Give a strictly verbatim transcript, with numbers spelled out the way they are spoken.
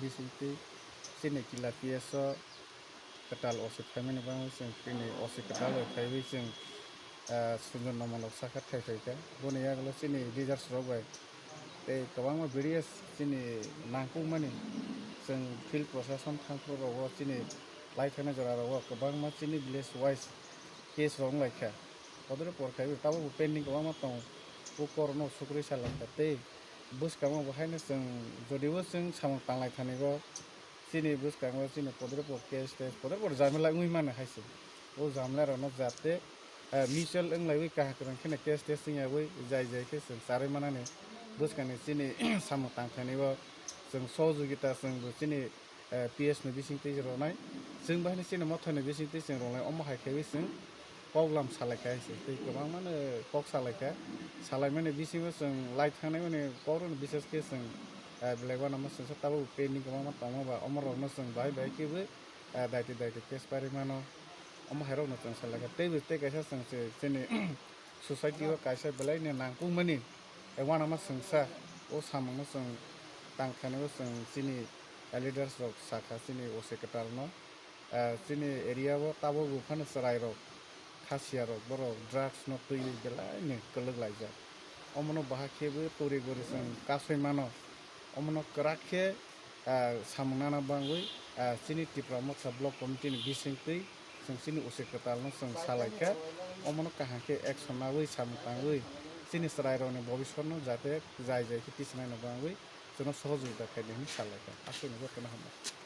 Bisingtwi chini kila P S o kwtal O C phaimani bagwi chwng chini O C kwtal bai phaiwi chwng, ah, Sundur Nomalok sakha thai phaikha. Boni yagulo chini leaders rok bai tei kwbangma various chini nangkukmani chwng field proshashan thangphru rogo chini lai thangna jora rogo kwbangma chini village wise case rok wnglaikha. Bodoro por khai tabukbo pending kwbangma tongo. O korokno sukrwi salangkha tei bwskango bo haino chwng jodibo chwng samung tanglai thanigo chini bwskango chini podropo case test podropo jamila wngwi mano hai se. O jamila rokno jate, eh, mutual wnglaiwi kaham kwrwng kheno case test wngyawi jai jai khe chwng charwi manani bwskangni chini samung tang thanigo chwng sohojogita chwngbo chini eh, P S ni bisingtwi rwnai. Chwng bahai chini mothani bisingtwi chwng rwnai, omo hai khaiwi chwng koklam salaikha hai se. Tei kwbangmano kok salaikha. Salaimani bisingo chwng lai thangnai mani kokrokno bises khe chwng, eh, belai uanama chwngsa tabuk pending kwbangma tongma ba omorokno chwng bahai bahai khebo, eh, daiti daiti case pari mano. Omo hairokno chwng salaikha. Teibo tei kaisa chwng se chini society o kaisa belaino nangkukmani, eh, uanama chwngsa o samungno chwng tang thanigo chwng chini, eh, leaders rok sakha chini O C kwtalno, eh, chini area o tabukbo phano chwrairok, khasiyarok, borok drugs no twiwi belaino kwlwk laijak. Omono bahai khebo turi guri chwng kasui mano. Omono kwrak khe ah, samung nana bangwi, ah, chini Tipra Motha Block Committee ni bisingtwi chwng chini O C kwtalno chwng salaikha, omono kaham khe action nawi samung tangwi chini chwrairokni bobiswrno jate jai jai khe tisanaino bangwi chwngno sohojogita khaidi hwnwi salaikha. Aswkno jotono hambai.